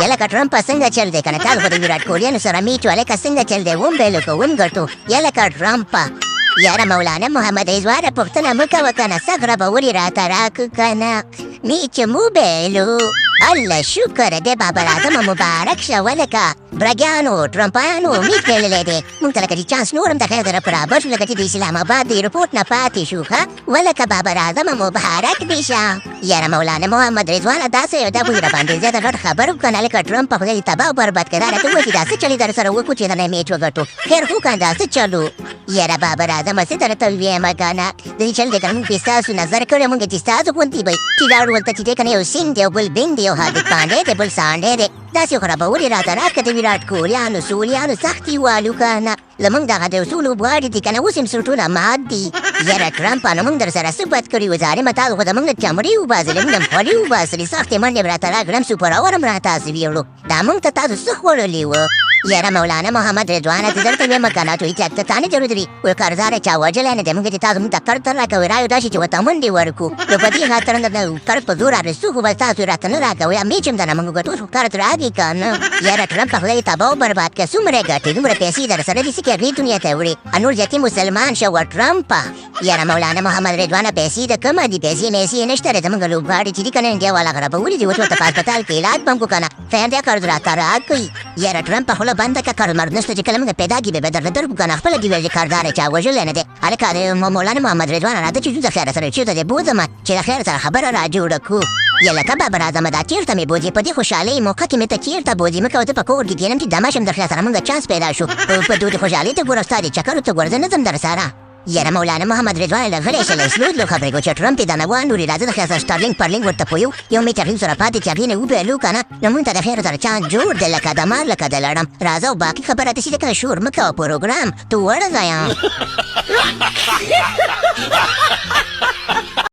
یلکه ټرمپه څنګه چل دی کنه؟ تاسو خو د ویراټ کوهلیانو سره میچ هلکه څنګه چل دی؟ وم بېلو که وم ګټو؟ یلکه ټرمپه، یاره مولانا محمد رضوانه، پوښتنه مه کوه کنه، څه غربولي راته راکړه کنه، میچ مو بېلو. الله شکر دی، بابر اعظم مبارک شه. ولکه برګیانو، ټرمپانو میچ بېللی دی، مونږ ته لکه چې چانس نور هم د خیر سره برابر شو، لکه چې د اسلام اباد د ایرپورټ نه پاتې شو. ښه ولکه بابر اعظم مبارک دې شه. یاره مولانا محمد رضوانه، داسې یو دا خو یې راباندې زیاته غټ خبر وکړه نه. لکه ټرمپ په خدای دې تباه او برباد کړه. دا راته ووایه چې دا څه چلې در سره وکړو چې نن میچ وګټو؟ خیر خو که دا څه چلو؟ یاره بابر اعظمه، څه درته ووایم که نه، د دې چل دی که نه. موږ پرې ستاسو نظر کړی، موږ چې ستاسو غوندې به چې لاړو ورته چې دی که نه، یو سیند دی، یو بل بند دی، یو هاردیک پانډی دی، بل سانډی دی، داسې خرابولې راته راکړه. د ویراټ کوهلیانو سولیانو سختي والو که نه، له موږ دغه د څو لوبغاړي دي که نه، اوس هم سوټونه مات دي. یاره ټرمپه، نو موږ در سره څه بد کړي وو؟ ظالمه، تا خو زموږ نه چمړې وباسلې، موږ هم خولې وباسلې، سختې منډې هم راته راکړم، سوپر اور هم راته ویوړو، دا موږ ته تاسو څه خوړلي وو؟ یاره مولانا محمد رضوانه، ته درته وایم که نه، توی ته تا نه ضروري وی قرضدار چا وژلی نه دی. موږ چې تاسو موږ ته قرض ته راکوئ، رایو داسې چې ورته منډې ورکو، نو په دې خاطر نه قرض په زور اخیستو، خو بس تاسو راته نه راکوئ، میچ هم درنه موږ ګټو، خو قرض راکړئ که نه. یاره ټرمپ، خدای دې تباه او برباد کړه، څومره ګټې، دومره پیسې در سره دي، څه کې هغې دنیا ته وړې، نور زیاتې مسلمان شه وه ټرمپه. یاره مولانا محمد رضوانه، پیسې د کومه دي؟ پیسې میسې نشته دی. زموږ لوبغاړي چې دي که نه، انډیا والا غربولي دي، اوس ورته په هسپتال کې علاج بم کو که نه، خیر دی، قرض راته راکړئ. یاره ټرمپ، خوله بنده که، قرض مرض نشته، چې کله موږ پیدا کړي به درته درکړو که نه. خپله دې ویل چې قرضدار چا وژلی نه دی. هلکه د مولانا محمد رضوانه، راځه چې ځو د خیره سره، چېرته دې بوځم چې د خیر سره خبره را جوړه کړو. یلکه بابر اعظمه، دا چېرته مې بوځې؟ په دې خوشحالۍ موقع کې مې ته چېرته بوځې؟ مه کوه، زه په کور کې کښېنم چې دمه شم، د خیر سره موږ چانس پیدا شو. په دوی خوشحالۍ ته ګوره، ستا دې چکرو ته ګوره، زه نه ځم در سره. یاره مولانا محمد رضوان، له غلی شه، له سلو سلو خبرې کو چې ټرمپ یې دنه وانوري. راځه د خیر سره سټارلینګ پرلینګ ورته پویو، یو میچ هغې سره پاتې چې هغې نه وبایلو که نه، نو مونږ ته د خیر سره چانس جوړ دی، لکه د مار لکه د لړم. راځه او باقي خبره داسې ده که شور مه کوه، پروګرام ته وړځه.